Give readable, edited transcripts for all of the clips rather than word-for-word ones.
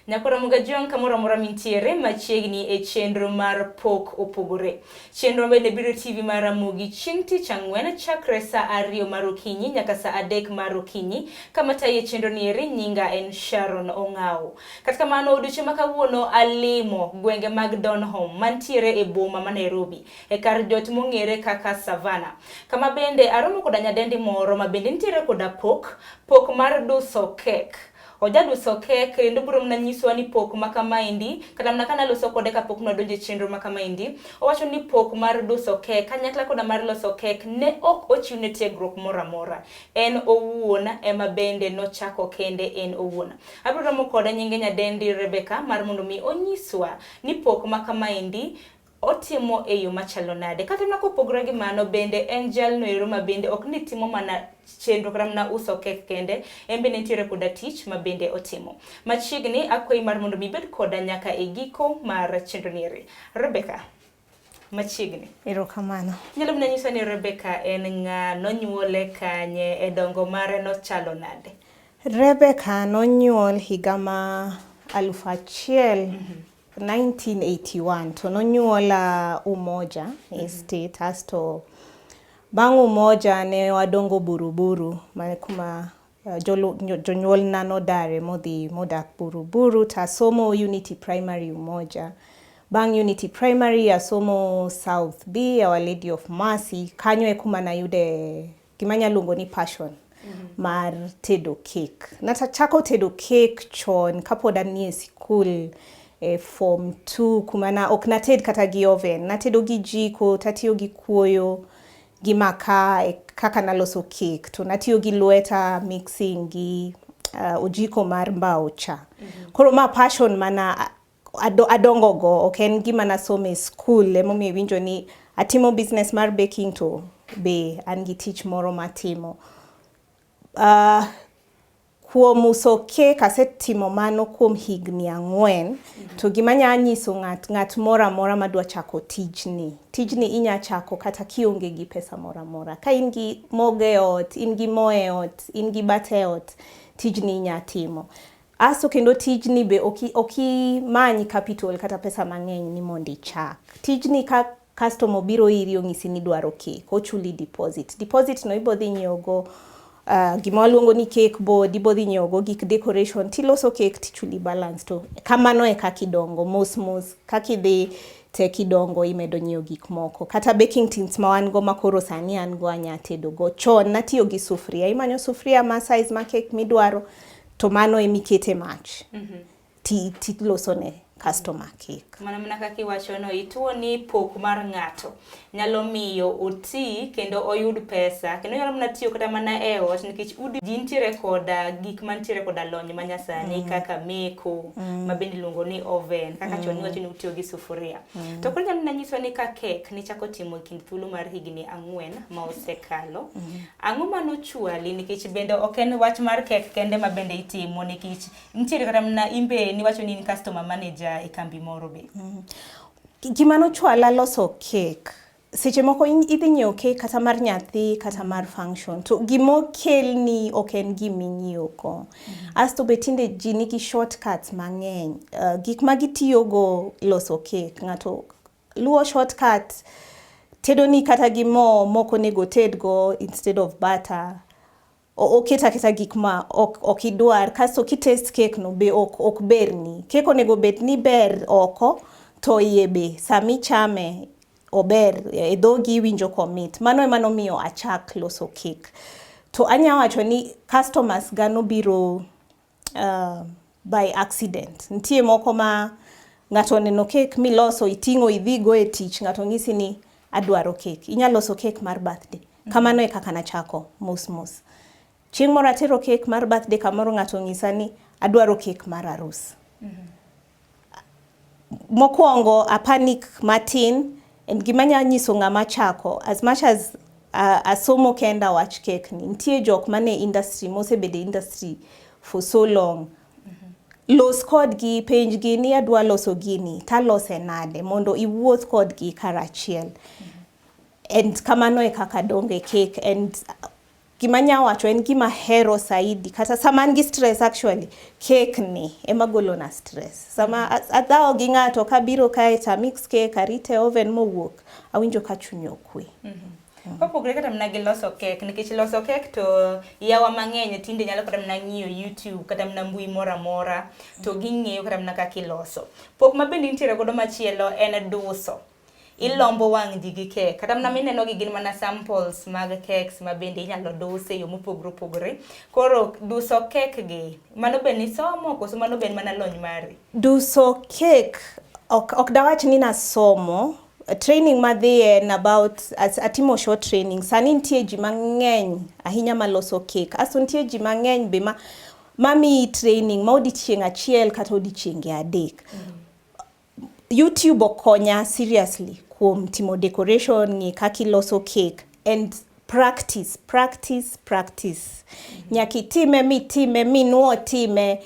Nyakora Mugajwang' kamoro amora mintiere machiegni e chenro mar Pok Opogore. Chenro bende biro TV mar Ramogi chieng' tich ang'wen chakre saa 2 mar okinyi nyaka saa 3 mar okinyi. Kama taye chenro ni eri nyinga en Sharon Ong'awo. Kata kamano odiochieng' ma kawuono alimo gwenge mag Donholm mantiere e boma ma Nairobi e kar jot mong'ere kaka Savannah. Kama bende aromo koda nyadendi moro ma bende nitiere koda pok, pok mar duso kek. Ojaduso kek kendo biro mana nyisowa ni pok ma kamaendi, kata mana kana loso kode kapok nwadonjo e chenro ma kamaendi, owacho ni pok mar duso kek kanyakla koda mar loso kek ne ok ochiwne tiegruok moro amora. En owuon ema bende nochako kende en owuon. Abiro romo kode nyinge nyadendi Rebecca mar mondo mi onyiswa ni pok ma kamaendi otimo e yo machalo nade. Kata mana kopogore gi mano bende en jalno ero ma bende ok ni timo mana chenro kata mana uso kek kende, en bende nitiere koda tich ma bende otimo. Machiegni akwayi mar mondo mi ibed koda nyaka e giko mar chenro ni eri. Rebecca, machiegni. Erokamano. Inyalo mana nyisa ni Rebecca en ng'a, nonyuole kanye, e dongo mare nochalo nade? Rebecca nonyuol higa ma 1000 1981 to nonyuola Umoja Estate asto bang' Umoja ne wadongo Buruburu ma kuma jonyuolna nodare modhi modak Buruburu to asomo Unity Primary Umoja. Bang' Unity Primary asomo South B, Our Lady of Mercy, kanyo e kuma nayude gima anyalo luongo ni passion mar tedo cake. Nachako tedo cake chon kapod anie sikul e form 2 kuma na ok nated kata gi oven, natedo gi jiko tatiyo gi kuoyo gi makaa e kaka naloso cake to natiyo gi lweta mixing gi ojiko mar mbao cha. Koro ma passion mana adongo go, ok en gima nasomo e skul, emomiyo iwinjo ni atimo business mar baking to be an gi tich moro matimo. Kuom uso cake asetimo mano kuom higni 4 to gima anya nyiso ng'at moro amora madwa chako tijni, tijni inya chako kata kionge gi pesa moro amora. Ka in gi mogo e ot, in gi mo e ot, in gi butter e ot, tijni inya timo. Asto kendo tijni be ok imany capital kata pesa mang'eny ni mondo ichak. Tijni ka customer obiro iri onyisi ni idwaro cake, ochuli deposit. Deposit no ibo dhi nyiewo go gima waluongo ni cake board, ibo dhi nyiewo go gik decoration, tiloso cake tichuli balance to kamano e kaka idongo mos mos kaka idhi tek idongo imedo nyiewo gik moko. Kata baking tins ma wan go makoro sani an go anya tedo go. Chon natiyo gi sufria, imanyo sufria ma size ma cake midwaro to mano emikete mach tiloso ne customer cake. Mana kaka iwacho no, ituo ni pok mar ng'ato nyalo miyo oti kendo oyud pesa kendo nyalo mana tiyo kata mana e ot nikech udi ji nitiere koda gik mantiere koda lony manyasani kaka meko ma bende iluongo ni oven kaka chon iwacho ni utiyo gi sufuria. To koro inyalo mana nyiso ni ka kek nichako timo e kind thuolo mar higni 4 ma osekalo, ang'o manochwali nikech bende ok en wach mar kek kende ma bende itimo nikech nitiere kata mana imbe niwacho ni in customer manager e kambi moro be. Gima nochwala loso cake, seche moko idhi nyiewo cake kata mar nyathi kata mar function to gimokelni ok en giminyiewo go. Asto be tinde ji nigi shortcuts mang'eny, gik ma gitiyogo loso cake, ng'ato luwo shortcut tedo ni kata gi mo mok onego otedgo instead of butter. Oketo aketa gik ma ok idwar kasto ki taste cake no be ok berni. Cake onego bed ni ber oko to iye be samichame ober e dhogi iwinjo komit. Mano ema nomiyo achak loso cake. To anya wacho ni customers ga nobiro by accident. Nitie moko ma ng'ato oneno cake miloso iting'o idhigo e tich ng'ato ng'isi ni adwaro cake. Inya loso cake mar birthday. Kamano e kaka nachako mos mos. Chieng' moro atero cake mar birthday kamoro ng'ato onyisa ni adwaro cake mar arus. Mokwongo a panic matin and gima anya nyiso ng'ama chako as much as asomo kenda wach cake ni nitie jok mane industry mosebedo e industry for so long. Los kodgi, penjgi ni adwa loso gini talose nade mondo iwuoth kodgi karachiel. And kamano e kaka dongo e cake and Gima anya wacho en gima ahero saidi kata sama an gi stress actually cake ni ema golona stress. Sama adhawo gi ng'ato kabiro kae to amix cake arite e oven mowuok awinjo ka chunya okwe. Kopogore kata mana gi loso kek, nikech loso kek to yawa mang'eny tinde nyalo kata mana ng'iyo YouTube kata mana mbui moro amora to ging'eyo kata mana kaka iloso. Pok ma bende intiere godo machielo en duso. Ilombo wang' ji gi kek. Kata mana mineno gi gin mana samples mag cakes ma bende inyalo dus e yo mopogore opogore. Koro duso kek gi, mano be nisomo koso mano be en mana lony mari? Duso kek ok dawach ni nasomo. Training madhiye en about atimo short training. Sani nitie ji mang'eny ahinya maloso cake. Asto nitie ji mang'eny be mamiyi training ma odiochieng' achiel kata odiochienge adek. YouTube okonya seriously kuom timo decoration, ng'e kaka iloso cake and practice, practice, practice. Nyaka itime mitime minuo time.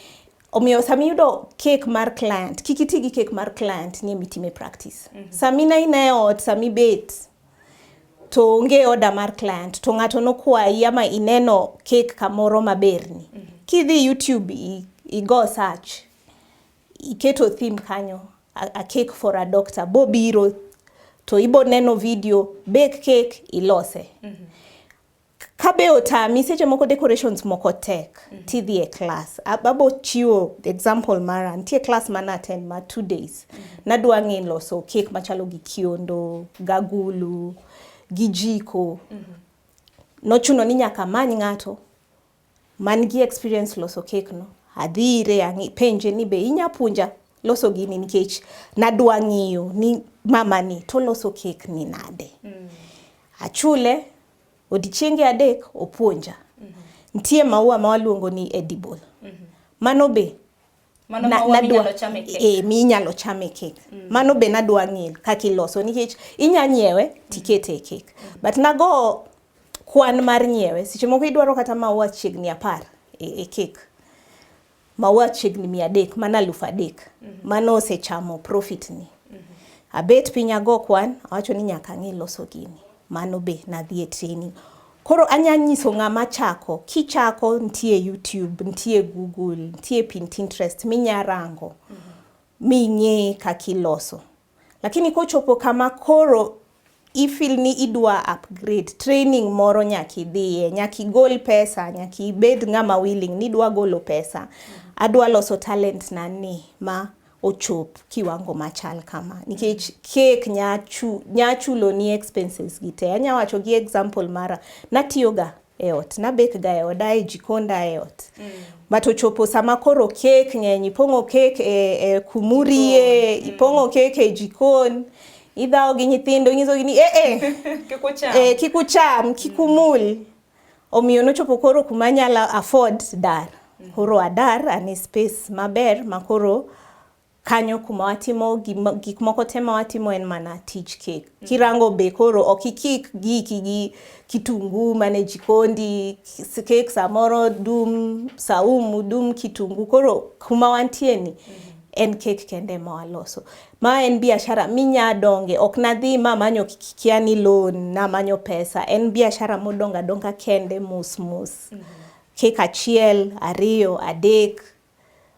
Omiyo sama iyudo cake mar client, kik iti gi cake mar client ni emitime practice. Sama in aina e ot, sama ibet, to onge order mar client, to ng'ato nokwayi ama ineno cake kamoro maberni. Kidhi YouTube igo search, iketo theme kanyo, a cake for a doctor, bobiro to ibo neno video, bake cake, ilose. Kabe otami, seche moko decorations moko tek, tidhi e class. Abo chiwo example mara, nitie class mana attend ma 2 days. Nadwa ng'e loso cake machalo gi kiondo, gagulu, gi jiko. Nochuno ni nyaka amany ng'ato man gi experience loso cake no. Adhi ire penje ni be inya puonja loso gini nikech nadwa ng'iyo ni mama ni to loso cake ni nade. Achule odiechienge adek opuonja. Nitie maua ma waluongo ni edible. Mano be Mano maua minyalo cham e cake. Minyalo cham e cake. Mano be nadwa ng'eyo kaka iloso nikech inya nyiewe tikete e cake. But nago kwan mar nyiewe, seche moko idwaro kata maua chiegni 10 e cake. Maua chiegni 300, mano 3,000. Mano osechamo profit ni. Abet piny ago kwan, awacho ni nyaka ang'e loso gini. Mano be nadhi e training. Koro anya nyiso ng'ama chako, kichako nitie YouTube, nitie Google, nitie Pinterest minya rango, ming'e kaka iloso. Lakini kochopo kama koro ifeel ni idwa upgrade, training moro nyaka idhiye, nyaka igol pesa, nyaka ibed ng'ama willing ni idwa golo pesa. Adwa loso talent na ni ma ochop kiwango machal kama. Nikech cake nya chulo ni expenses gi te. Anya wacho gi example mara, natiyoga e ot, nabek ga e oda, e jikonda e ot. But ochopo sama koro cake ng'eny, ipong'o cake e kumurie, ipong'o cake e jikon, idhawo gi nyithindo, inyisogi ni Kik ucham. Kik ucham, kik umul. Omiyo nochopo koro kuma anyalo afford dar. Koro adar, an e space maber ma koro kanyo kuma watimo gik moko te ma watimo en mana tich cake. Kirango be koro ok ikik giki gi kitungu mane jikondi, cake samoro dum saumu, dum kitungu. Koro kuma wantie ni en cake kende ma waloso. Ma en biashara minya donge, ok nadhi mamanyo kia ni loan, namanyo pesa. En biashara modongo adonga kende mos mos. Cake achiel, ariyo, adek,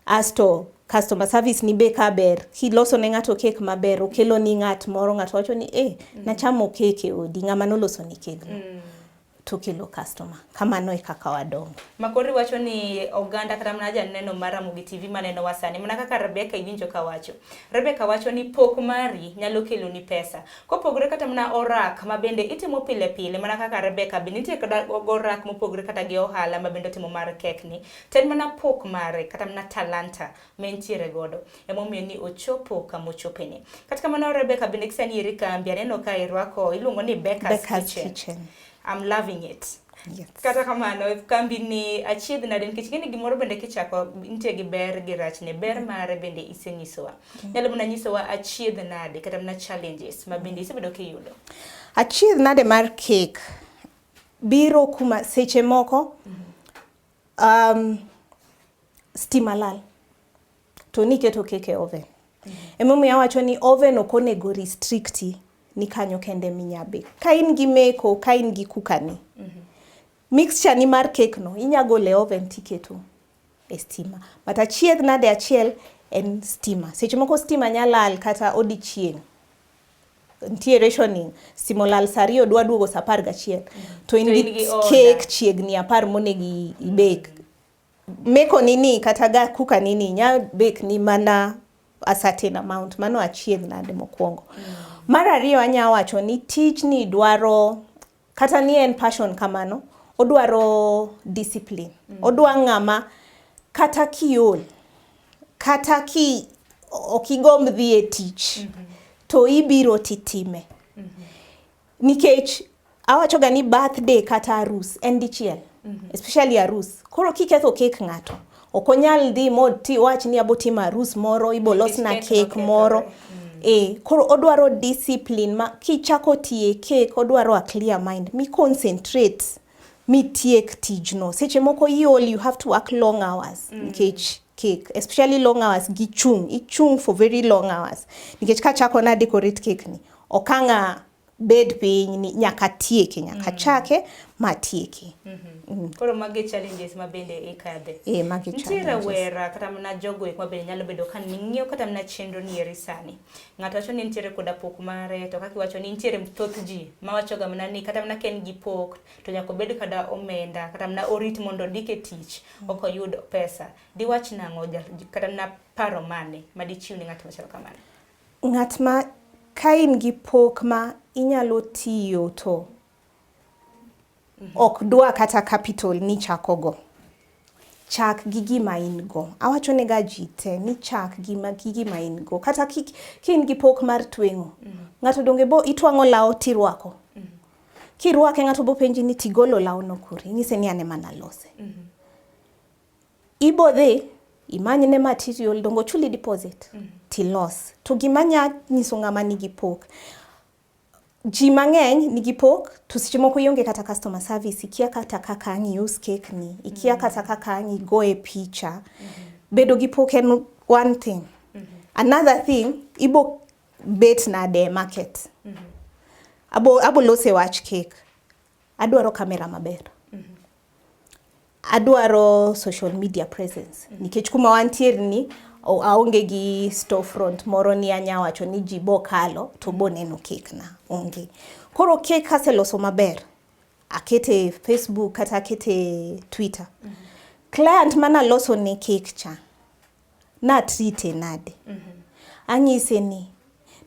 asto customer service ni be kaber, kiloso ne ng'ato cake maber, okelo ni ng'at moro, ng'ato wacho ni nachamo cake e odi, ng'ama noloso ni cake no. To kelo customer. Kamano e kaka wadongo. Makori wacho ni oganda kata mana janeno mar Ramogi TV maneno wa sani, mana kaka Rebecca iwinjo ka wacho. Rebecca wacho ni pok mari nyalo kelo ni pesa. Kopogore kata mana orak ma bende itimo pile pile, mana kaka Rebecca bende nitie kata orak mopogore kata gi ohala ma bende otimo mar kek ni. To en mana pok mare kata mana talanta ma entiere godo. Emomiyo ni ochopo kama ochope ni. Kata kamano Rebecca bende kisani eri kambi aneno ka irwako iluongo ni Becca's Becca's Kitchen. Kitchen. I'm loving it. Yes. Kata kamano kambi ni achiedh nade nikech ing'e ni gimoro bende kichako nitie gi ber gi rachne. Ber mare bende isenyisowa. Nyalo mana nyisowa achiedh nade kata mana challenges ma bende isebedo kiyudo. Achiedh nade mar cake biro kuma seche moko stima lal to niketo cake e oven. Emomiyo awacho ni oven ok onego restricti ni kanyo kende minya bake. Ka in gi meko, ka in gi kukani, Mixture ni mar cake no inya golo e oven tiketo e stima. But achiedh nade achiel en stima. Seche moko stima nya lal kata odiechieng'. Nitie rationing, stima olal saa ariyo dwa duogo saa apar gachiel. To in gi cake chiegni apar monego ibake. Meko ni ni kata ga kuka ni ni nya bake ni mana a certain amount. Mano achiedh nade mokwongo. Mar ariyo anya wacho ni tijni dwaro kata ni en passion kamano, odwaro discipline. Odwa ng'ama kata kiol, kata ki ok igomb dhi e tich, to ibiro titime. Nikech awacho ga ni birthday kata arus en dichiel. Especially arus. Koro kiketho cake ng'ato, ok onyal dhi mo wach ni abo timo arus moro, ibo losna cake moro. E, koro odwaro discipline ma kichako tiye cake odwaro a clear mind mi concentrate mitiek tijno. Seche moko iol, you have to work long hours nikech cake, especially long hours gi chung', ichung' for very long hours. Nikech kachako na decorate cake ni, okanga bed piny ni nyaka tieke, nyaka chake ma tieke. Koro magi challenges ma bende ikadhe. E, magi Nitie challenges. Rawera kata mana jogo eko ma bende nyalo bedo ka ng'iyo kata mana chenro ni eri sani. Ng'ato wacho ni nitiere koda pok mare, to kaka iwacho ni nitiere thoth ji mawacho ga mana ni kata mana ka en gi pok to nyaka obed kada omenda, kata mana orit mondo ondike tich ok oyud pesa. Diwach nang'o kata mana paro mane madichiw ne ng'at machalo kamano? Ng'at ma ka in gi pok ma inyalo tiyo to ok dwa kata capital ni chako go. Chak gi gima in go. Awacho ne ga ji te ni chak gi gima in go. Kata ki in gi pok mar tweng'o, ng'ato donge bo itwang'o law tirwako. Kirwake ng'ato bo penji ni tigolo law no kure, inyise ni an ema nalose. Ibo dhi imanyne material donge ochuli deposit tilos. To gima nya nyiso ng'ama nigi pok, ji mang'eny nigi pok to seche moko ionge kata customer service, ikia kata kaka ang' ius cake ni, ikia kata kaka ang' igoye picha. Bedo gi pok en one thing. Another thing, ibo bet nade e market. Abo lose wach cake. Adwaro camera maber. Adwaro social media presence. Nikech kuma wantiere ni aonge gi storefront moro ni anya wacho ni ji bo kalo to bo neno cake na. Onge. Koro cake kaseloso maber, akete Facebook kata akete Twitter. Client mana loso ne cake cha, na treat e nade? Anyise ni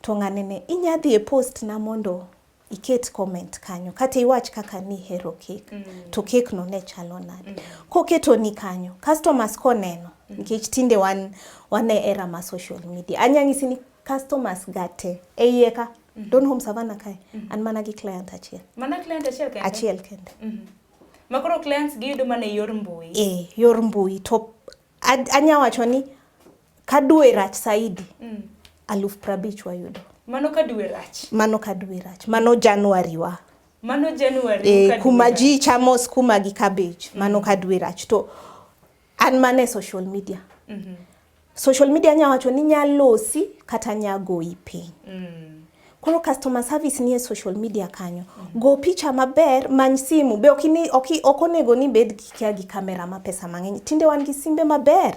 to ng'ane inya dhi e post na mondo iket comment kanyo kata iwach kaka ni ihero cake to cake no ne chalo nade. Koketo ni kanyo, customers koneno, nikech tinde wan e era ma social media. Anya nyisi ni customers ga te e iye ka, Don Home Savannah kae, an mana gi client achiel. Mana client achiel kende? Achiel kende. Ma koro clients giyudo mana e yor mbui? E, yor mbui. To anya wacho ni ka dwe rach saidi, 50,000 wayudo. Mano ka dwe rach? Mano ka dwe rach. Mano January wa. Mano January e, kuma ji chamo skuma gi cabbage. Mano ka dwe rach. To an mana e social media. Social media anya wacho ni nya losi kata nya goyi piny. Koro customer service ni e social media kanyo. Go picha maber, many simu. Be ok onego ni bed kia gi kamera ma pesa mang'eny. Tinde wan gi simbe maber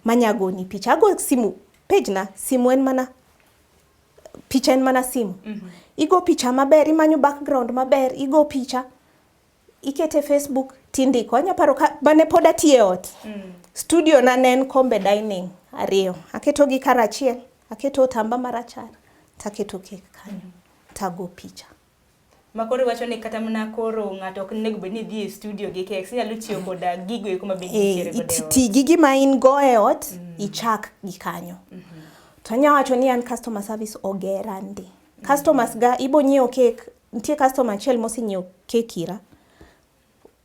manya goni picha. Ago simu, page na, simu en mana, picha en mana simu. Igo picha maber, imanyo background maber, igo picha, ikete Facebook, tindiko. Anya paro ka, mane pod atiye ot. Studio na ne en kombe dining ariyo. Aketo gi kar achiel, aketo otamba marachar, taketo cake kanyo, tago picha. Ma koro iwacho ni kata mana koro ng'ato ok onego bed ni dhi e studio gi cakes, inyalo tiyo koda gigo eko ma bende nitiere godo e ot. Ti gi gima in go e ot, ichak gi kanyo. To anya wacho ni an customer service ogera ndi. Customers ga ibo nyiewo cake, nitie customer achiel mosenyiewo cake ira.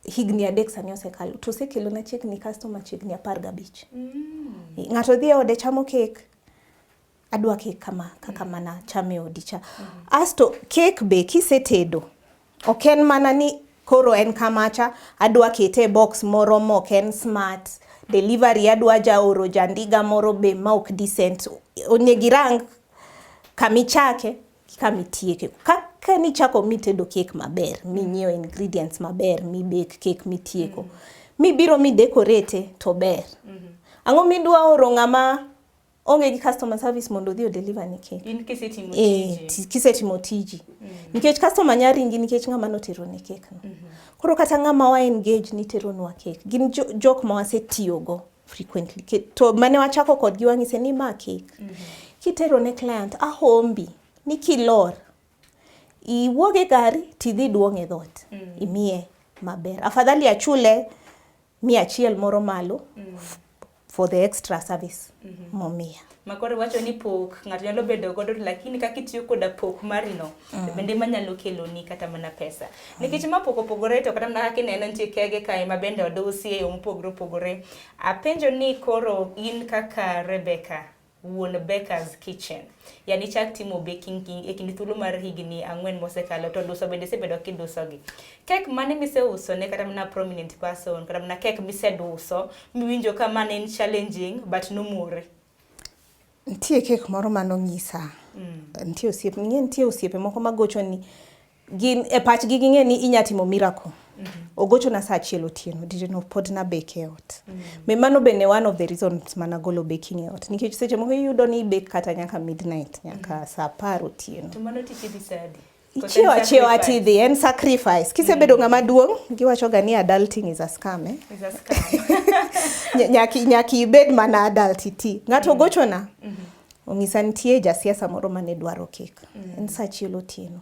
Higni 3 sani osekalo, to osekelona chiegni customer chiegni 15. Ng'ato dhi e ode chamo cake, adwa cake kama kaka mana chame e odi cha. Asto cake be kisetedo, ok en mana ni koro en kamacha, adwa kete e box moro ma ok en smart, delivery adwa jaoro jandiga moro be ma ok decent. Onego irang kamichake gi kamitieke. Ka Ka nichako mitedo cake maber, minyiewo ingredients maber, mibake cake mitieko, mibiro midecorate to ber. Ang'o midwa oro ng'ama onge gi customer service mondo odhi odeliver ni cake? In kisetimo Eh, tiji. Kisetimo tiji. Nikech customer nya ringi nikech ng'ama notero ne cake no. Koro kata ng'ama wa engage ni teronwa cake, gin jok ma wasetiyogo frequently. To mane wachako kodgi wang'ise ni ma cake. Kitero ne client, ahombi ni kilor, iwuog e gari tidhi duong' e dhoot. Imiye maber. Afadhali achule 100 moro malo for the extra service momiya. Makoro wacho ni pok ng'ato nyalo bedo godo, lakini kaka itiyo koda pok mari no to bende manyalo keloni kata mana pesa. Nikech ma pok opogore, to kata mana kaka ineno nitie kege kae ma bende odusi e yo mopogore opogore. Apenjo ni koro in kaka Rebecca wuon Becca's Kitchen, yani chak timo baking e kind thuolo mar higni 4 mosekalo, to duso bende isebedo kidusogi. Kek mane miseuso ne kata mana prominent person, kata mana kek miseduso miwinjo ka mane en challenging but nomori? Nitie kek moro manong'isa. Nitie osiep, ing'e nitie osiepe moko magocho ni gin e pachgi ging'e ni inya timo miracle. Ogochona saa 1 otieno, dire no pod nabake e ot. Me mano bende one of the reasons managolo baking e ot. Nikech seche moko iyudo ni ibake kata nyaka midnight, nyaka saa 10 otieno. To mano tich idhi saa adi? Ichiewo achiewa tidhi, en sacrifice. Kisebedo ng'ama duong', giwacho ga ni adulting is a scam, eh? Is a scam. Nyaki ibed mana adult iti. Ng'ato ogochona, ong'isa nitie jasiasa moro mane dwaro cake. En saa 1 otieno.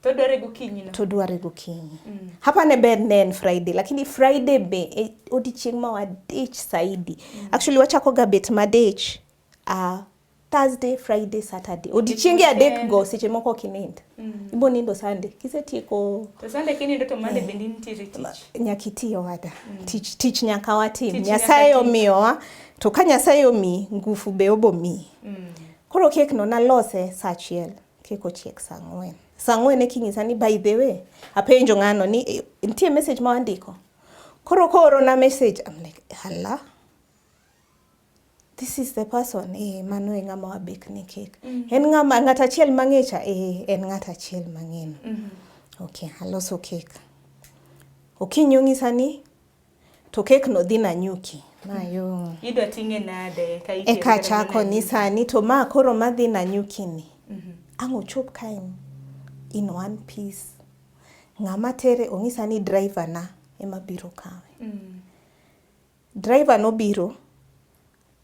To dware gokinyi no. To dware gokinyi. Hapa ne ber ne en Friday, lakini Friday be e odiechieng' ma wadich saidi. Actually wachako ga bet madich Thursday, Friday, Saturday. Odiechienge adek go seche moko ok inind. Ibo nindo Sunday. Kisetieko To Sunday kinindo to Monday bende nitiere tich. Nyaka iti owada. Tich nyaka watim. Tich Nyasaye nyaka ti. omiyowa, to ka Nyasaye omiyi, ngufu be obo miyi. Koro kek no nalose saa 1, kek ochiek saa 4. Saa 4 e king'isa ni by the way, apenjo ng'ano ni nitie message ma wandiko. Koro koorona message, I'm like, hala? This is the person, mano e ng'ama wabake ne cake. En ng'ama ng'at achiel mang'echa, en ng'at achiel mang'eno. Okay, aloso cake. Okinyi ong'isa ni to cake no dhi Nanyuki. Mayo. Idwa ting'e nade ka itere Eka kata achako ni Nanyuki? sani to ma koro madhi Nanyuki ni. Ang' ochop ka in one piece. Ng'ama tere ong'isa ni driver na ema biro kawe. Driver nobiro,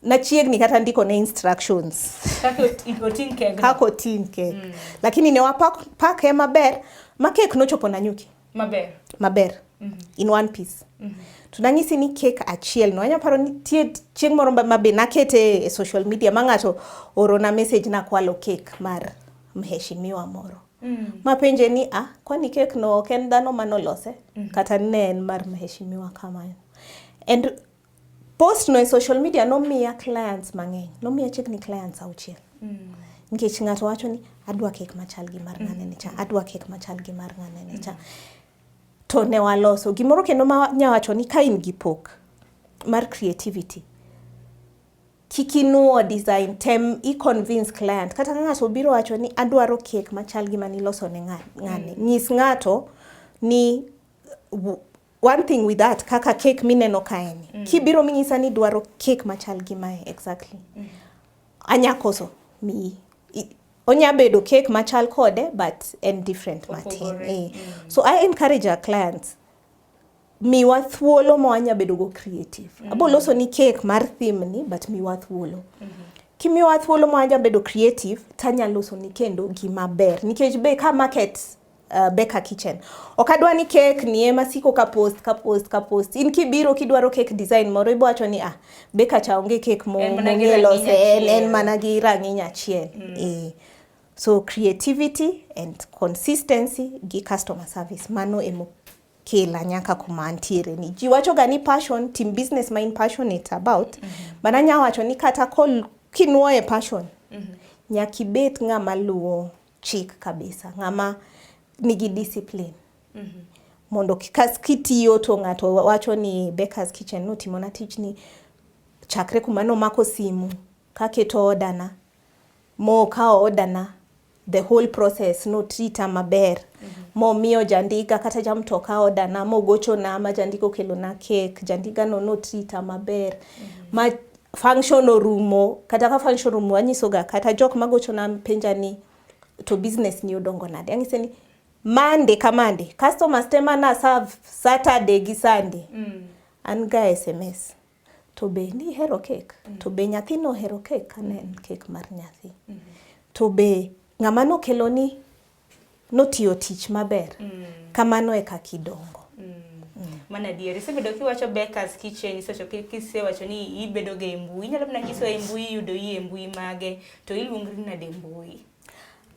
nachiegni kata ndiko ne instructions. Kaka oting' keg no. Kaka oting' kek. Lakini ne wapak pake maber, ma kek nochopo Nanyuki. Maber. Maber. In one piece. To nang'isi ni kek achiel no, anya paro ni nitie chieng' moro ma be nakete e social media ma ng'ato orona message nakwalo kek mar mheshimiwa moro. Mapenje ni kwani kek no ok en dhano manolose? Kata ne en mar mheshimiwa kamano. And post no e social media nomiya clients mang'eny. Nomiya chiegni clients 6. Nikech ng'ato wacho ni adwa kek machal gi mar ng'ane cha, adwa kek machal gi mar ng'ane cha. To ne waloso. Gimoro kendo ma nya wacho ni ka in gi pok mar creativity, kik inuo design, tem i convince client. Kata ka ng'ato obiro wacho ni adwaro kek machal gi maniloso ne ng'ane. Nyis ng'ato ni one thing with that, kaka cake mineno kaeni. Kibiro minyisa ni dwaro cake machal gi mae exactly. Anya koso miyi. Onya bedo cake machal kode but en different matin. Opogore. So I encourage our clients, miwa thuolo ma wanya bedo go creative. Abo loso ni cake mar theme ni, but miwa thuolo. Kimiwa thuolo ma wanya bedo creative, tanya loso ni kendo gima ber. Nikech be ka market Becca Kitchen. Ok adwa ni cake ni ema siko ka post, ka post, ka post. In kibiro kidwaro cake design moro, ibo wacho ni Becca cha onge cake En mana gi mong'e rang'iny lose, en achiel. mana gi rang'iny achiel. So creativity and consistency gi customer service, mano emo kela nyaka kuma antiere ni. Ji wacho ga ni passion, team business ma in passionate about, but anya wacho ni kata kinuoye passion, nyaka ibet ng'ama luwo chik kabisa, ng'ama nigi discipline. Mondo kitiyo to ng'ato wacho ni Becca's Kitchen notimona tijni, chakre kuma nomako simu, kaketo order na, mokawo order na, the whole process notrita maber. Momiyo jandiga kata jamtoka order na mogochona ma jandiga okelona cake, jandiga no notrita maber. Ma function orumo, kata ka function orumo anyisoga kata jok magochona penja ni to business ni odongo nade. Anyise ni Monday ka Monday, customers te mana serve Saturday gi Sunday. An ga SMS. To be nihero cake? To be nyathi nohero cake? Ka ne en cake mar nyathi. To be ng'ama nokeloni notiyo tich maber. Kamano e kaka idongo. Mano adier. Isebedo kiwacho Becca's Kitchen, isewacho kisewacho ni ibedo ga e mbui. Inyalo mana nyiso e mbui iyudo i e mbui mage to iluongri nade e mbui?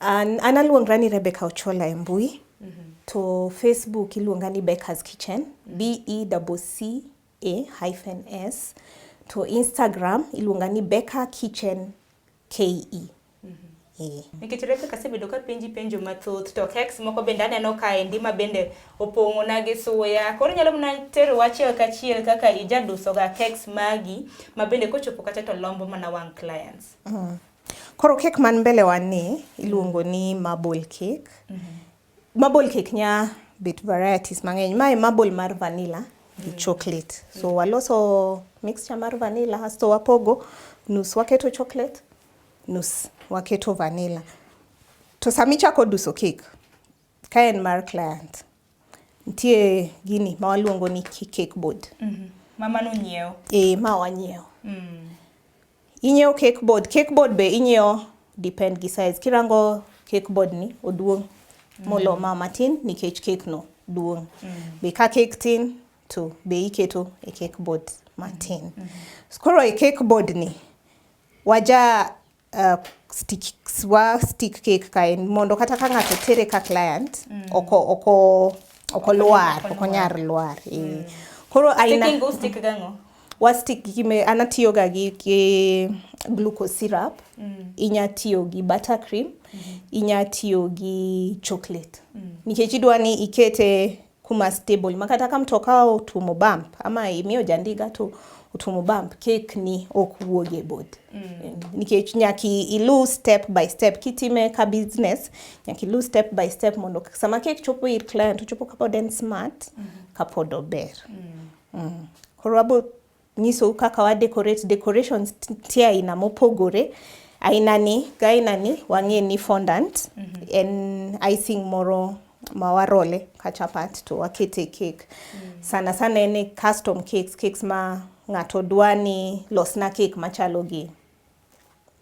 An aluongra ni Rebecca Ochola e mbui. To Facebook iluonga ni Becca's Kitchen, B E C C A hyphen S. To Instagram iluonga ni Becca Kitchen KE. Nikech Rebecca asebedo ka penji penjo mathoth to cakes moko bende aneno kaendi ma bende opong'ona gi suya. Koro inyalo mana tero achiel kachiel kaka ijaduso ga cakes magi ma bende kochopo kacha to lombo mana wang' clients. Koro cake man mbele wa ni iluongo ni marble cake. Marble cake nya bet varieties mang'eny. Mae marble mar vanilla gi chocolate. So waloso mixture mar vanilla asto wapogo nus waketo chocolate, nus waketo vanilla. To sami chako duso cake, ka en mar client, nitie gini ma waluongo ni cake board. Mama nonyiewo. E, ma wanyiewo. Inyiewo cake board. Cake board be inyiewo depend gi size. Kirango cake board ni oduong' molo ma matin nikech cake no duong'. Be ka cake tin to be iketo e cake board matin. Koro e cake board ni waja stick, wa stick cake kae mondo kata ka ng'ato tere ka client oko lwar, ok onyal lwar. E. Koro aina Sticking go stick gang'o? Wa stick gi an atiyo ga gi glucose syrup. Inya tiyo gi buttercream, inya tiyo gi chocolate. Nikech idwa ni ikete kuma stable ma kata ka mtoka otuomo bump ama imiyo jandiga to otuomo bump, cake ni ok wuog e board. Nikech nyaka ilu step by step kitime ka business, nyaka ilu step by step mondo sama cake chopo ir client ochopo kapod en smart, kapod ober. Koro abo nyisou kaka wa decorate. Decorations nitie aina mopogore. Aina ni ga aina ni wang'e ni fondant en icing moro ma warole ka chapat to wakete cake. Sana sana en e custom cakes, cakes ma ng'ato dwa ni losna cake machalo gi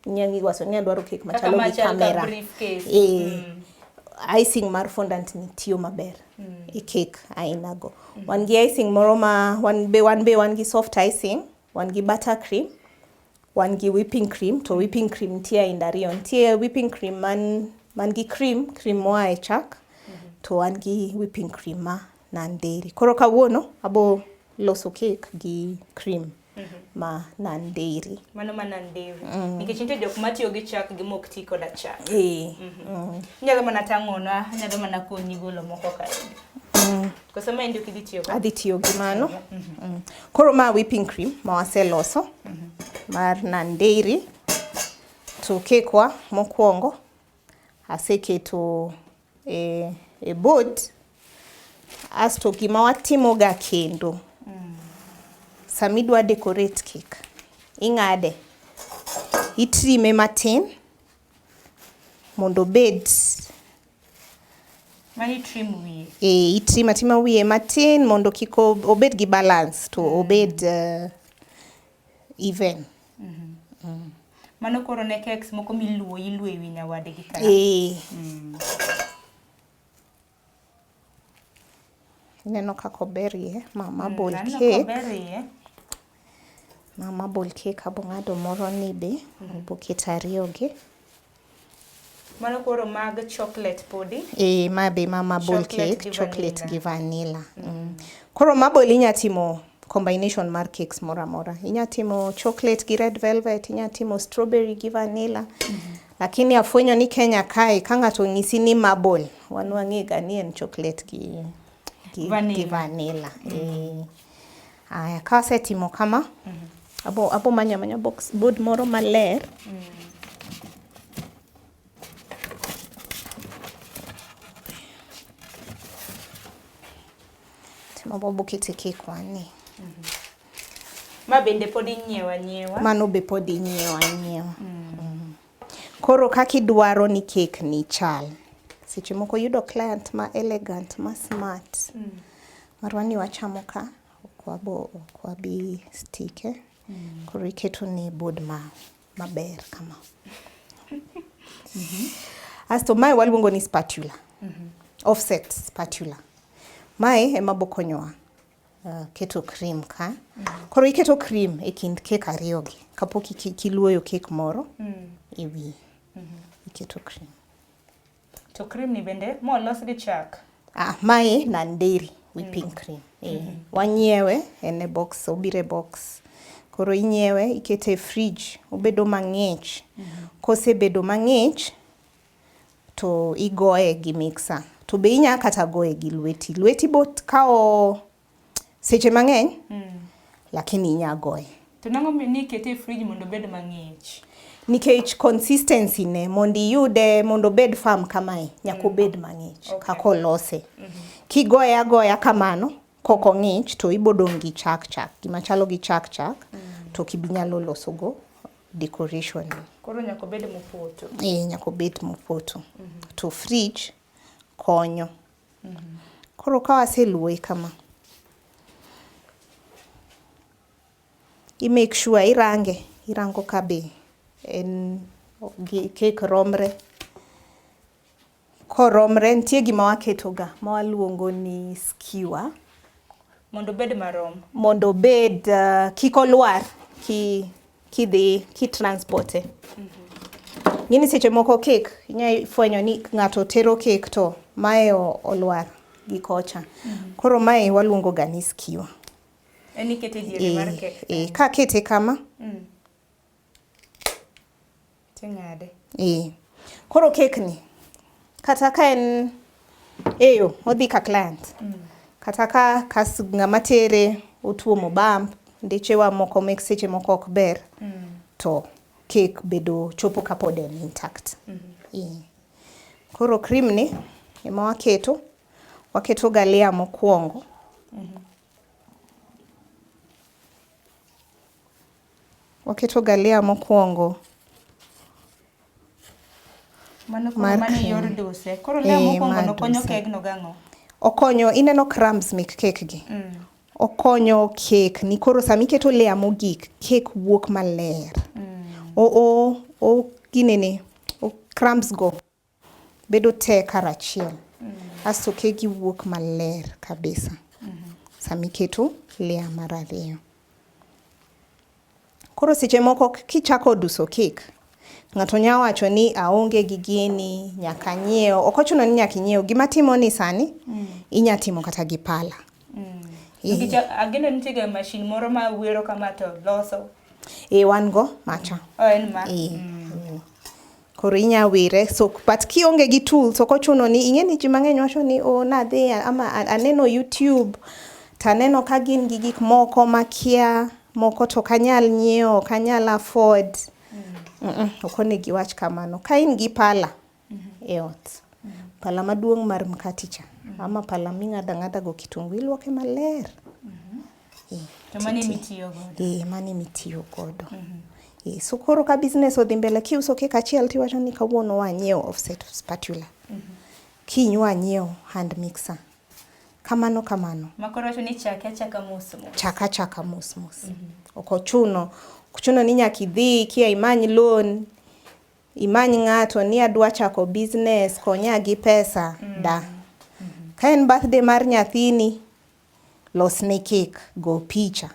inyalo wacho ni adwaro cake machalo gi camera. E, icing mar fondant ni tiyo maber e cake aina go. Wan gi icing moro ma wan be wan gi soft icing, wan gi buttercream, wan gi whipping cream to whipping cream nitie aina ariyo. Nitie whipping cream man gi cream moa e chak to wan gi whipping cream ma non dairy. Koro kawuono abo loso cake gi cream ma non dairy. Mano ma non dairy. Nikech nitie jok matiyo gi chak gi mok ti koda chak. E. Inyalo mana tang'ona, anyalo mana konyi golo moko kaendi. Koso maendi ok idhi tiyo go? Adhi tiyo gi mano. Koro ma whipping cream ma waseloso mar non dairy to cake wa mokwongo aseketo e board asto gima watimo ga kendo samidwa decorate cake ing'ade itrime matin mondo obed Mani trim wiye. E, itrim atima wiye matin mondo kik obed gi balance to obed even. Mano koro ne cakes moko miluo iluo e wi nyawadgi ka. E. Ineno kaka ober iye ma marble Aneno cake. kober iye. Ma marble cake abo ng'ado moro ni be abo keto ariyo gi. Mano koro mag chocolate podi. E, ma be ma marble Chocolate cake, gi chocolate vanilla. gi vanilla. Koro marble inya timo combination mar cakes moro amora. Inya timo chocolate gi red velvet, inya timo strawberry gi vanilla. Lakini afwenyo ni Kenya kae ka ng'ato onyisi ni marble, wan wang'e ga ni en chocolate gi Vanilla. gi vanilla. E. Aya, ka asetimo kama, abo manyo amanya box board moro maler. Ma wabokete cake wani. Ma bende pod inyiewo anyiewa. Mano be pod inyiewo anyiewa. Koro kaka idwaro ni cake ni chal. Seche moko yudo client ma elegant, ma smart. Marwa ni wachamo ka, ok wabo ok wabi stike. Koro iketo ne board ma maber kama. Asto mae waluongo ni spatula. Offset spatula. Mae ema bokonyowa keto cream ka. Koro iketo cream e kind cake ariyogi kapok kiluoyo cake moro e wiye. Iketo cream. To cream ni bende molos gi chak. Ah, mae non dairy whipping cream. Wanyiewe en e box, obiro e box. Koro inyiewe ikete e fridge, obedo mang'ich. Kosebedo mang'ich to igoye gi mixer. To be inya kata goye gi lweti. Lweti bo kawo seche mang'eny, lakini inya goye. To nang'o ni ikete e fridge mondo obed mang'ich? Nikech consistency ne mondo iyude mondo obed firm kamae nyaka obed mang'ich kaka olose. Kigoye agoya kamano kok ong'ich to ibodong' gi chak chak gima chalo gi chak chak to ok ibinyalo loso go decoration ni. Koro nyaka obed mopoto. Nyaka obed mopoto. To fridge konyo. Koro ka waseluoye kama, i make sure irange, irango ka be en gi cake romre. Koromre, nitie gima waketo ga ma waluongo ni skewer. Mondo obed marom. Mondo obed kik olwar kidhi ki transporte. Ng'eni seche moko cake inya fwenyo ni ng'ato tero cake to mae olwar gi kocha. Koro mae waluongo ga ni skewer. En ikete e diere mar cake. Kakete kama. Ting'ade. Koro cake ni kata ka en eyo odhi ka client. Kata ka ng'ama tere otuomo bump, ndechewa moko mek seche moko ok ber, to cake bedo chopo kapod en intact. Koro cream ni ema waketo, waketo ga layer mokwongo. Waketo ga layer mokwongo. Mano koro mano yor duse. Koro layer mokwongo no konyo keg no gang'o? Okonyo, ineno crumbs mek cake gi. Okonyo cake ni koro sama iketo layer mogik, cake wuok maler. O ginene, o crumbs go bedo te karachiel. Asto kegi wuok maler kabisa. Sama iketo layer mar ariyo. Koro seche moko kichako duso cake, ng'ato nya wacho ni aonge gi gini, nyaka anyiew. Ok ochuno ni nyaka inyiew. Gima timo ni sani, inya timo kata gi pala. Nikech ageno nitie ga machine moro ma wero kama to loso. Wan go macha. Oh, en ma. Koro inya wire. So, but kionge gi tools, ok ochuno ni ing'e ni ji mang'eny wacho ni oh, nadhi ama aneno YouTube to aneno ka gin gi gik moko makia, moko to ok anyal nyiewo, ok anyal afford. Ok onego iwach kamano. Ka in gi pala e ot, pala maduong' mar mkati cha, ama pala ming'ado ang'ada go kitungu, iluoke maler. To mano ema itiyo godo. Mano ema itiyo godo. So koro ka business odhi mbele, kiuso cake achiel tiwacho ni kawuono wanyiewo offset spatula. Kiny wanyiew hand mixer. Kamano kamano. Ma koro wacho ni chake achaka mos mos. Chaka achaka mos mos. Ok ochuno. Ok ochuno ni nyaka idhi kia imany loan, imany ng'ato ni adwa chako business, konya gi pesa. Da. Ka en birthday mar nyathini, losne cake, go picha.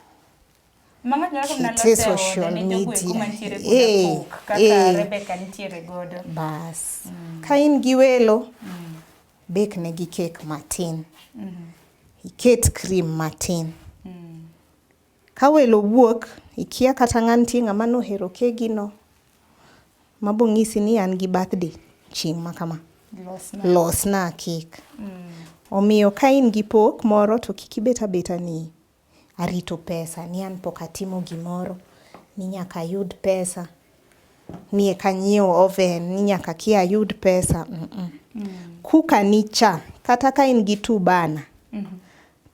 Ma ng'ato nyalo mana Kete lose e ode social ne jogo eko media. mantiere koda pok kaka Rebecca nitiere godo. Bas. Ka in gi welo, bake negi cake matin. Iket cream matin. Ka welo wuok, ikia kata ng'a nitie ng'ama nohero kegi no, mabong'isi ni an gi birthday chieng' ma kama. Losna. Losna cake. Omiyo ka in gi pok moro to kik ibet abeta ni arito pesa, ni an pok atimo gimoro, ni nyaka ayud pesa, ni eka anyiew oven, ni nyaka kia ayud pesa. Kuka ni cha, kata ka in gi two burner,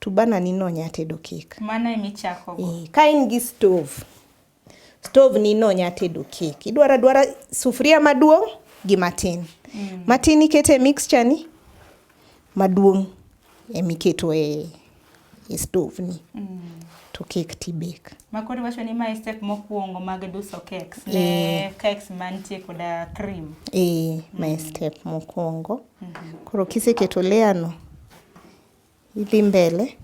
To bana ni no nya tedo cake. Mano ema ichako go. Eh, ka in gi stove, stove ni no nya tedo cake. Idwaro adwara sufuria maduong' gi matin. Matin ikete mixture ni, maduong' emiketo e stove ni. To cake ti bake. Ma koro iwacho ni mae step mokwongo mag duso cakes. Ne cakes mantie koda cream. Eh, mae step mokwongo. Koro kiseketo layer no, idhi mbele.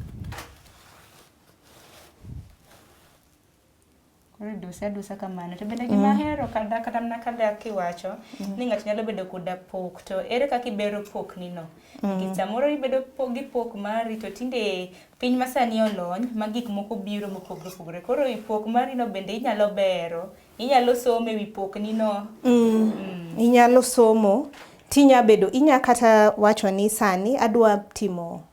Koro iduse adusa kamano. To bende gima ahero kata kata mana kada kiwacho ni ng'ato nyalo bedo koda pok to ere kaka ibero pokni no? Nikech samoro ibedo gi pok mari to tinde piny masani olony ma gik moko biro mopogore opogore. Koro e pok mari no bende inyalo bero, inyalo somo ewi pokni no. Inyalo somo tinya bedo inya kata wacho ni sani adwa timo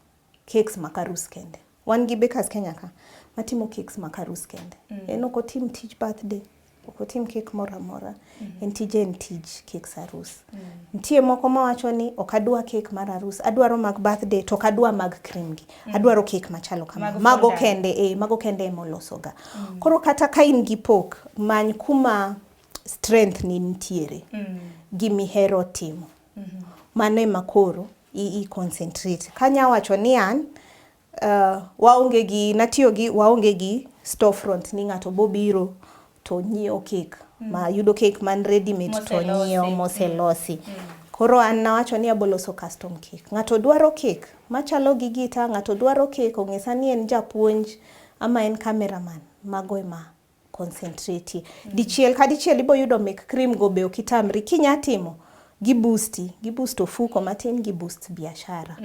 cakes mag arus kende. Wan gi bakers Kenya ka matimo cakes mag arus kende. En ok otim tij birthday, ok otim cake moro amora. En tije en tij cakes arus. Nitie moko mawacho ni ok adwa cake mar arus, adwaro mag birthday to ok adwa mag cream gi. Adwaro cake machalo kama. Mag Mago fondant. kende, eh, mago kende emoloso ga. Koro kata ka in gi pok, many kuma strength ni nitiere. Gimihero timo. Mano ema koro i concentrate. Kanya wacho ni an waonge gi natiyo gi waonge gi storefront ni ng'ato bobiro to nyiewo cake. Ma yudo cake man ready made to Moselosi. nyiewo moselosi. Koro an nawacho ni aboloso custom cake. Ng'ato dwaro cake machalo gi gita, ng'ato dwaro cake ong'isa ni en japuonj ama en cameraman. Mago ema concentrate. Dichiel ka dichiel ibo yudo mek cream go be ok itamri. Kinya timo, gi boosti, gi boost ofuko matin, gi boost biashara.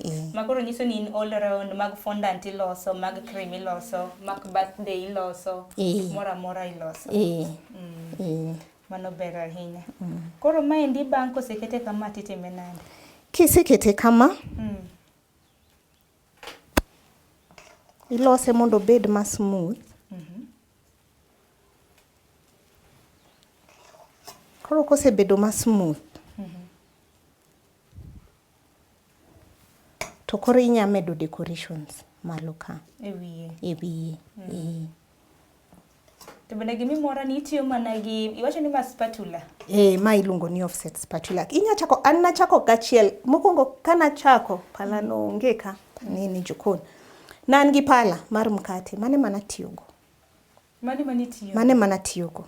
Eh. Ma koro nyiso ni in all round mag fondant iloso, mag cream iloso, mag birthday iloso, moro amora iloso. Eh. Mano ber ahinya. Koro maendi bang' kosekete kama titime nade? Kisekete kama, ilose mondo obed ma smooth. Koro kosebedo ma smooth, to koro inya medo decorations malo ka. E wiye. E wiye. Eh. To bende gimimora ni itiyo mana gi, iwacho ni ma spatula. Eh, ma iluongo ni offset spatula. Inya chako, an nachako gachiel. Mokwongo kanachako, pala no onge ka, nini jikon. Ne an gi pala mar mkate, mane mana tiyogo. Mane mane itiyogo? Mane mana tiyogo.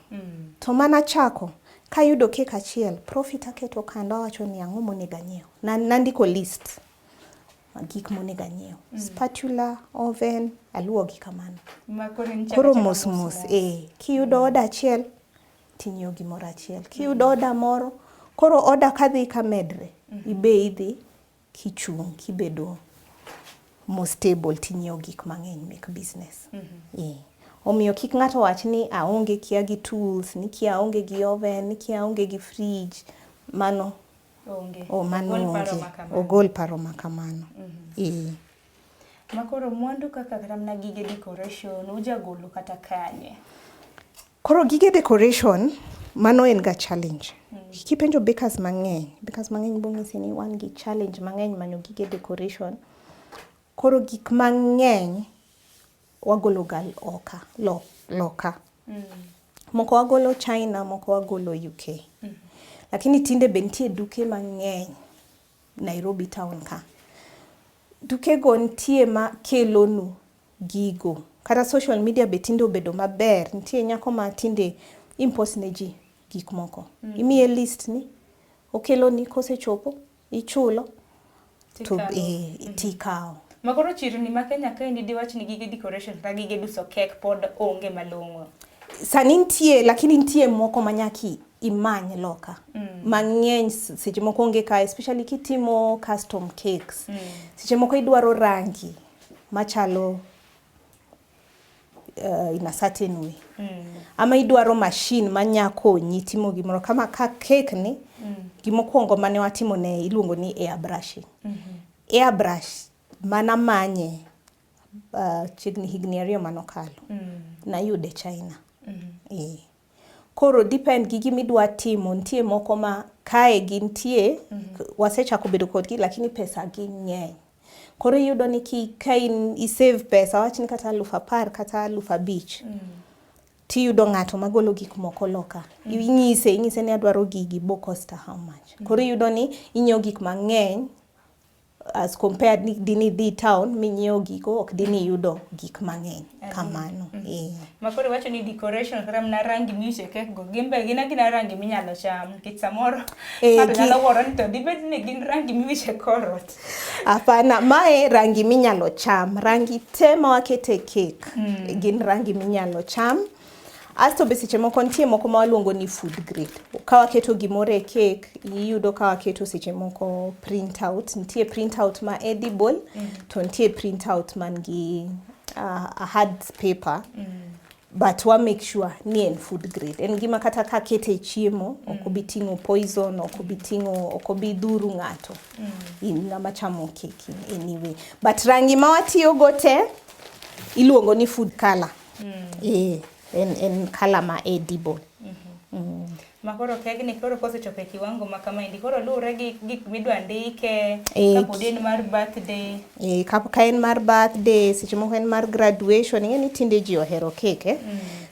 To mana chako, kayudo cake achiel, profit aketo kando awacho ni ang'o monego anyiew. Nandiko list mag gik monego anyiew. Spatula, oven, aluwogi kamano. Ma koro in chako Koro achaka mos mos, eh, kiyudo order achiel, tinyiewo gimoro achiel. Kiyudo order moro, koro order kadhi kamedre, ibe idhi kichung', kibedo more stable tinyiewo gik mang'eny mek business. Eh. Omiyo kik ng'ato wach ni aonge kia gi tools, ni kia aonge gi oven, ni kia aonge gi fridge. Mano Onge. Oh, mano Ogol paro onge. ma kamano. Ogol paro ma kamano. Eh. Ma koro mwandu kaka kata mana gige decoration ujagolo kata kanye? Koro gige decoration, mano en ga challenge. Kipenjo bakers mang'eny, bakers mang'eny bong'isi ni wan gi challenge mang'eny manyo gige decoration. Koro gik mang'eny wagolo ga oka, loka. Moko wagolo China, moko wagolo UK. Lakini tinde be nitie duke mang'eny Nairobi town ka. Duke go nitie ma kelonu gigo. Kata social media be tinde obedo maber. Nitie nyako ma tinde import ne ji gik moko. Imiye list ni, okeloni kosechopo, ichulo, to tikawo. Ma koro chirni ma Kenya kaendi diwach ni gige decoration kata gige duso cake pod onge malong'o. Sani nitie, lakini nitie moko ma nyaka imany loka. Mang'eny seche moko onge ka, especially kitimo custom cakes. Seche moko idwaro rangi machalo in a certain way. Ama idwaro machine manya konyi timo gimoro kama ka cake ni, gimokwongo mane watimo ne iluongo ni airbrushing. Airbrush mana manye chiegni higni 2 manokalo. Nayude China. Koro depend gi gimidwa timo, nitie moko ma kae gintie, wasechako bedo kodgi lakini pesa gi ng'eny. Koro iyudo ni ka in isave pesa, awach ni kata 10,000 kata 5,000, tiyudo ng'ato magolo gik moko loka. Inyise ni adwaro gigi, bo cost how much. Koro iyudo ni inyiewo gik mang'eny as compared ni dini dhi town minyiewo gigo, ok dini yudo gik mang'eny kamano. Ma koro iwacho ni decoration kata mana rangi miuso e kek go, gin be gin agina rangi minyalo cham, nikech samoro ng'ato nyalo wuoro ni to dibed ni gin rangi miwicho e kor ot. Hapana, mae rangi minyalo cham. Rangi te ma wakete kek gin rangi minyalo cham. Asto be seche moko nitie moko ma waluongo ni food grade. Ka waketo gimoro e kek, iyudo ka waketo seche moko print out. Nitie print out ma edible, to nitie print out man gi a hard paper. But wa make sure ni en food grade. En gima kata ka kete e chiemo, ok obi ting'o poison, ok obi ting'o, ok obi dhuru ng'ato. In ng'ama chamo keki anyway. But rangi ma watiyogo te, iluongo ni food color. En color ma edible. Ma koro kegni koro kosechopo e kiwango ma kamaendi, koro luwore gi gik midwa ndike, kapod en mar birthday. Ka en mar birthday, seche moko en mar graduation, ing'e ni tinde ji ohero kek, eh?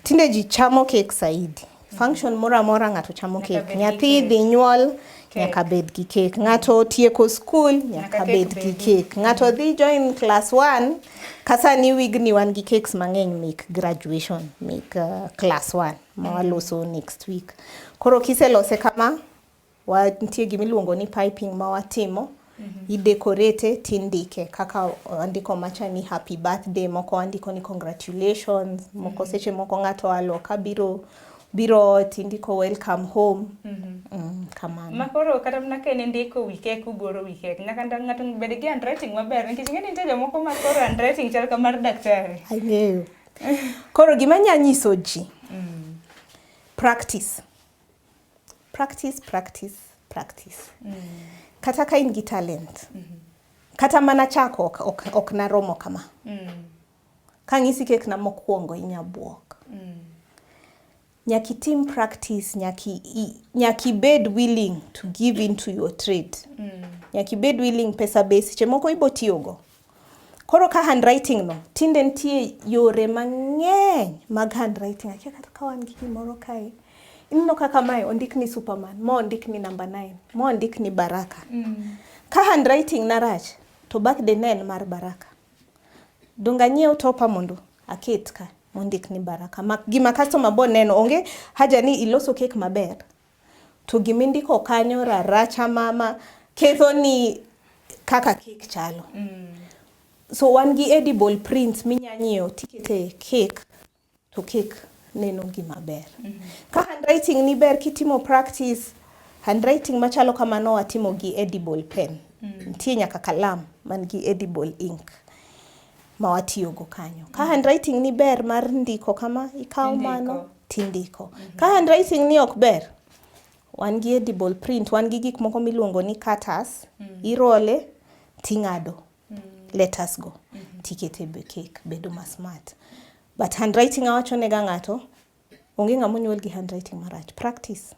Tinde ji chamo kek saidi. Function moro amora ng'ato chamo kek. Nyathi dhi nyuol, nyaka bed gi kek. Ng'ato otieko school, nyaka bed gi kek. Ng'ato dhi join class 1, kasani wigni wan gi cakes mang'eny mek graduation, mek class 1 ma waloso next week. Koro kiselose kama, nitie gimiluongo ni piping ma watimo, idekorete tindike kaka wandiko macha ni happy birthday, moko wandiko ni congratulations, moko seche moko ng'ato aloka biro tindiko welcome home. Kamano. Ma koro kata mana ka en ndiko wi kek, ugoro wi kek, nyaka ng'ato bed gi handwriting maber, nikech ing'e ni nitie jomoko ma koro handwriting chal ka mar daktari. Ang'eyo. Koro gima anya nyiso ji, practice. Practice, practice, practice. Kata ka in gi talent, kata mana chako ok naromo kama. Kang'isi kek na mokwongo inya buok. Nyaka itim practice, nyaka ibed willing to give into your trade. Nyaka ibed willing, pesa be seche moko ibo tiyogo. Koro ka handwriting no, tinde nitie yore mang'eny mag handwriting. Akia kata ka wan gi gimoro kae. Ineno kaka mae ondik ni Superman, ma ondik ni number 9, ma ondik ni Baraka. Ka handwriting na rach, to birthday ne en mar Baraka. Donge anyiew topa mondo aket ka mondik ni Baraka. Ma gima customer bo neno, onge haja ni iloso kek maber. To gimindiko kanyo raracha mama ketho ni kaka kek chalo. So wan gi edible prints minya nyiewo tikete kek to kek neno gima ber. Ka handwriting ni ber kitimo practice, handwriting machalo kamano watimo gi edible pen. Nitie nyaka kalam man gi edible ink ma watiyogo kanyo. Ka handwriting ni ber mar ndiko kama, ikawo mano tindiko. Ka handwriting ni ok ber, wan gi edible print, wan gi gik moko miluongo ni cutters, irole ting'ado letters go tikete e cake bedo ma smart. But handwriting awacho nega ng'ato, onge ng'ama onyuol gi handwriting marach. Practice.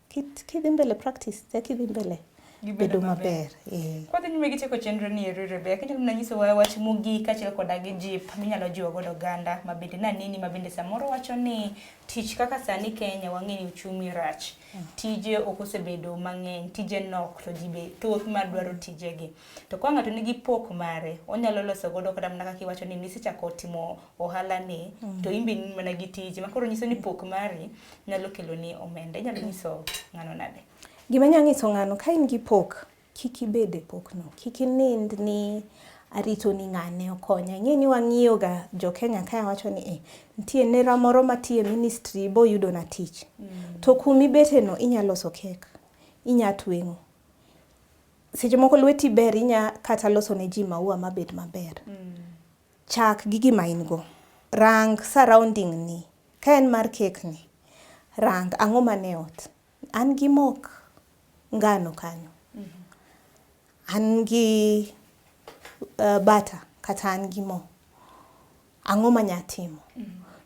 Kidhi mbele practice, te kidhi mbele bedo maber. Kwadhi nyime gi tieko chenro ni eri Rebecca, inyalo mana nyisowa wach mogik kaachiel koda gi jip minyalo jiwo godo oganda ma bende naneni ma bende samoro wacho ni tich kaka sani Kenya wang'e ni uchumi rach. Tije ok osebedo mang'eny, tije nok to ji be thoth madwaro tijegi. To ka ng'ato nigi pok mare, onyalo loso godo kata mana kaka iwacho ni nisechako timo ohala ni, to in be in mana gi tije. Ma koro nyiso ni pok mari nyalo kelo ni omenda. Inyalo nyiso ng'ano nade? Gima anyalo nyiso ng'ano, ka in gi pok, kik ibed e pokno. Kik inind ni arito ni ng'ane okonya. Ing'e ni wang'iyo ga jo Kenya kae wacho ni nitie nera moro matiyo e ministry bo yudo na tich. To kumibete no inya loso kek, inya tweng'o. Seche moko lweti ber, inya kata loso ne ji maua mabed maber. Chak gi gima in go. Rang surrounding ni. Ka en mar kek ni, rang ang'o mane ot. An gi mok ngano kanyo. An gi butter kata an gi mo. Ang'o manya timo?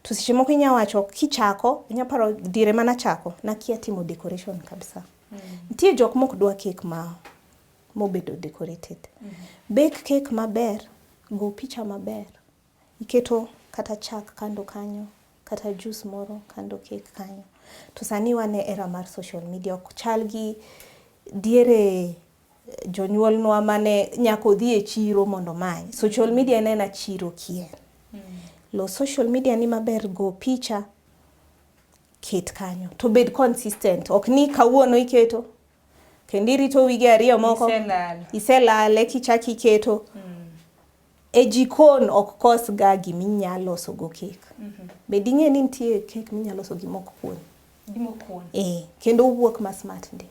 To seche moko inya wacho kichako, inya paro diere mana chako, nakia timo decoration kabisa. Nitie jok mok dwa kek mobedo decorated. Bake cake maber, go picha maber, iketo kata chak kando kanyo, kata juice moro kando cake kanyo. To sani wan e era mar social media, ok chal gi diere jonyuolnwa mane nyaka odhi e chiro mondo omany. Social media en aena chiro kien. Los social media ni maber, go picha, ket kanyo. To bed consistent, ok ni kawuono iketo, kendo irito wige ariyo moko. Iselal. Iselal eka ichak iketo. E jikon ok kos ga giminya loso go cake. Be ding'e ni nitie cake minya loso gi mok kuon? Gi mok kuon. Eh, kendo owuok ma smart ndi.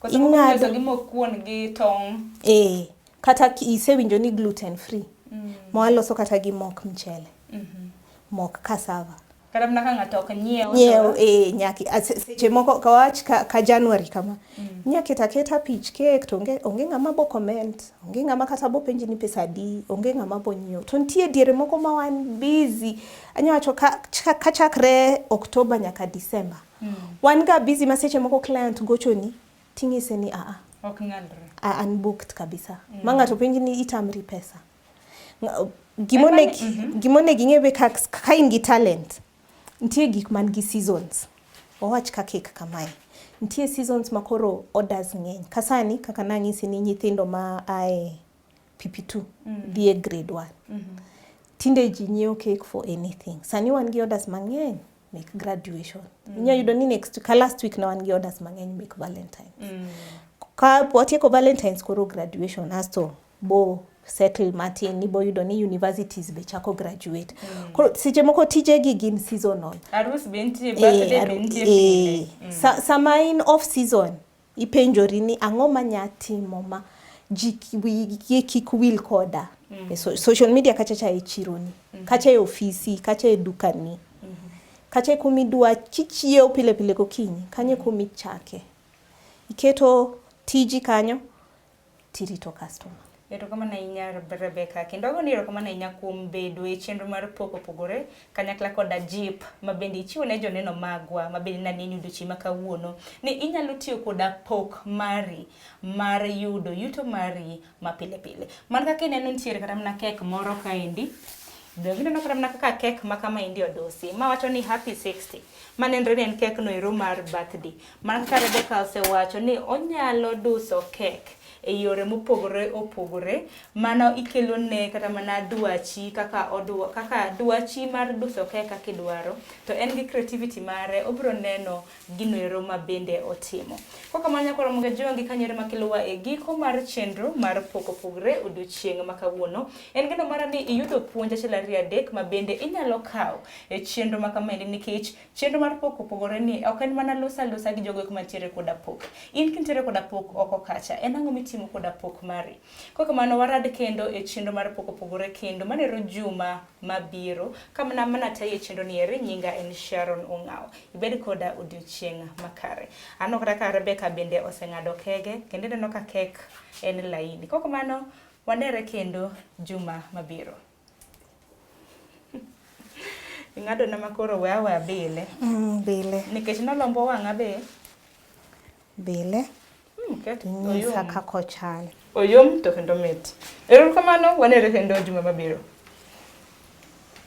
Koso moko Ing'ado- iloso gi mok kuon gi tong'. Eh, kata isewinjo ni gluten free. Ma waloso kata gi mok mchele. Mok cassava. Kata mana ka ng'ato ok nyiew. Nyiew, eh, nyaki, seche moko kawach ka January kama. Inya keto aketa pich cake to onge ng'ama bo comment, onge ng'ama kata bo penji ni pesa adi, onge ng'ama bo nyiew. To nitie diere moko ma wan busy. Anya wacho ka chakre October nyaka December. Wan ga busy ma seche moko client gochoni ting'ise ni a a. Ok nyalre. An booked kabisa. Ma ng'ato penji ni itamri pesa. Gimonego ing'e be ka in gi talent, nitie gik man gi seasons. Wawach ka cake kamae. Nitie seasons ma koro orders ng'eny. Ka sani, kaka nang'isi ni nyithindo ma ae PP2 dhi e grade 1. Tinde ji nyiewo cake for anything. Sani wan gi orders mang'eny mek graduation. Inya yudo ni next, ka last week ne wan gi orders mang'eny mek Valentines. Ka watieko Valentines koro graduation, asto bo settle matin ni bo yudo ni universities be chako graduate. Koro seche moko tijegi gin seasonal. Arus be nitie, birthday be nitie pile. Sama in off season, ipenjori ni ang'o manya timo ma ji wigi kik wil koda. Social media kacha cha e chironi, kacha e ofisi, kacha e dukani, kacha e kumidwa kichiewo pile pile gokinyi, kanyo e kumichake. Iketo tiji kanyo, tirito customer. Erokamano ahinya Rebecca, kendo agoni erokamano ahinya kuom bedo e chenro mar Pok Opogore kanyakla koda jip ma bende ichiwo ne joneno magwa ma bende naneni odiochieng' ma kawuono ni inyalo tiyo koda pok mari mar yudo yuto mari ma pile pile. Mana kaka ineno nitiere kata mana kek moro kaendi. Donge ineno kata mana kaka kek ma kama endi odusi ma wacho ni happy 60. Manenre ni en kek no ero mar birthday. Mana kaka Rebecca osewacho ni onyalo duso kek e yore mopogore opogore, mano ikelo ne kata mana dwachi kaka odwa, kaka dwachi mar duso kek kaka idwaro, to en gi creativity mare obiro neno gino ero ma bende otimo. Kok kamano nyakwa Ramogi Ajwang' gi kanyo ero makelowa e giko mar chenro mar Pok Opogore odiochieng' ma kawuono. En geno mara ni iyudo puonj achiel ariyo adek ma bende inyalo kawo e chenro ma kamaendi nikech chenro mar Pok Opogore ni ok en mana loso alosa gi jogo eko mantiere koda pok. In kintiere koda pok oko kacha, en ang'o mitimo koda pok mari? Kok kamano warad kendo e chenro mar Pok Opogore kendo manero juma mabiro. Kamana mana tayi e chenro ni eri, nyinga en Sharon Ong'awo. Ibed koda odiochieng' makare. Aneno kata ka Rebecca bende oseng'ado kege, kendo ineno ka kek en laini. Kok kamano, wanere kendo juma mabiro. Ing'ado na makoro we aweya bile. Bile. Nikech nolombo wang'a be. Bile. Ket Inyisa oyom. kaka ochal. Oyom to kendo mit. Erokamano, wanere kendo juma mabiro.